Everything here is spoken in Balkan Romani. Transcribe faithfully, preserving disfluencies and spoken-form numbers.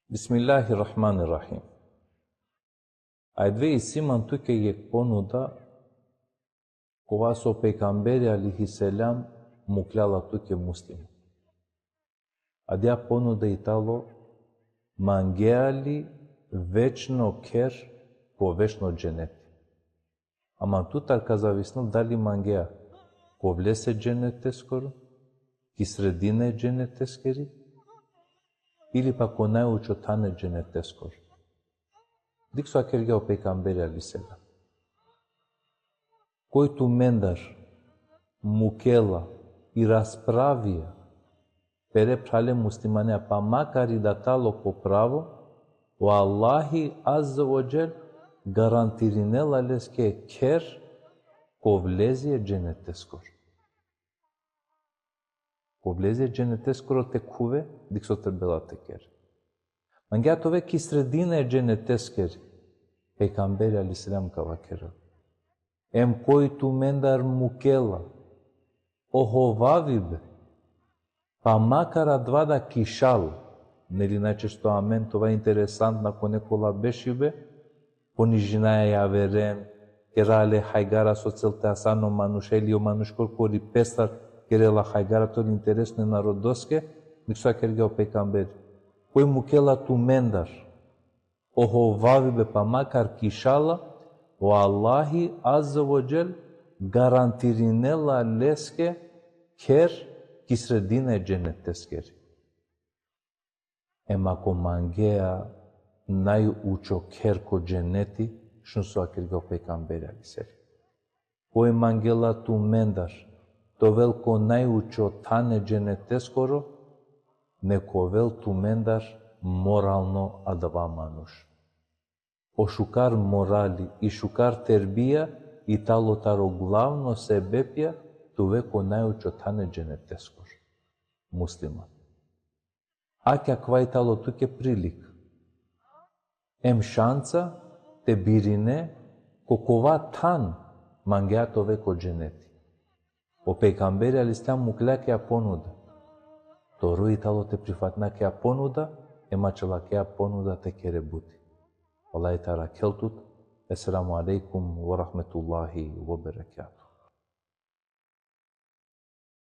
Bismillahirrahmanirrahim. Ajde, isi man tuke jekh ponuda, kova so pejgamberi alejhi selam mukhlja la tuke, Muslim. Adija ponuda i talo: mangea li večno kher ko večno dženeti. Ama tutar ka zavisnel dali mangea ko vlese dženeteskoro, ki sredina e dženeteskeri, ili pa ko najučo than e dženeteskoro. Dikh so vakergja o pejgamberi alejhi selam: koj tumendar mukela i raspravija pere phrale muslimanea, pa makar i da talo ko pravo, o Allahi azze ve dželle garantirinela leske kher ko vlezije dženeteskoro. Ko vlezije dženeteskoro te khuve, dikh so trebela te ker. Mangea te ove ki sredina e dženeteskeri, pejgamberi alejhi selam ka vakerel: em koj tumendar mukela o hovavibe, pa makar adava da ki šala, neli, najčešće amen te ova interesantna ko nekola bešibe, ponižinaja javeren, kera le hajgara so cel te asano manuš, ili o manuš korkori pestar kerela hajgara, to li interesno e narodoske, dikh so vakergja o pejgamberi: koj mukela tumendar o hovavibe pa makar ki šala, o Allahi azze ve dželle garantirinela leske kher ki sredina e dženeteskeri. Em ako mangea najučo kher ko dženeti, šun so vakergja o pejgamberi alejhi selam: koj mangela tumendar te ovel ko najučo than e dženeteskoro, nek ovel tumendar moralno adava manuš. O šukar morali i šukar terbija i talo taro glavno sebepija te ove ko najučo than e dženeteskoro. Musliman. Akava i talo tuke prilika em šansa te birine ko kova than mangea te ove ko dženeti. O pejgamberi alejhi selam mukhlja akaja ponuda. Toro i talo te prifatina akaja ponuda, em ačhela akaja ponuda te kere buti. Allahi te arakhel tut. Esselamu alejkum ve rahmetullahi ve berekatuhu.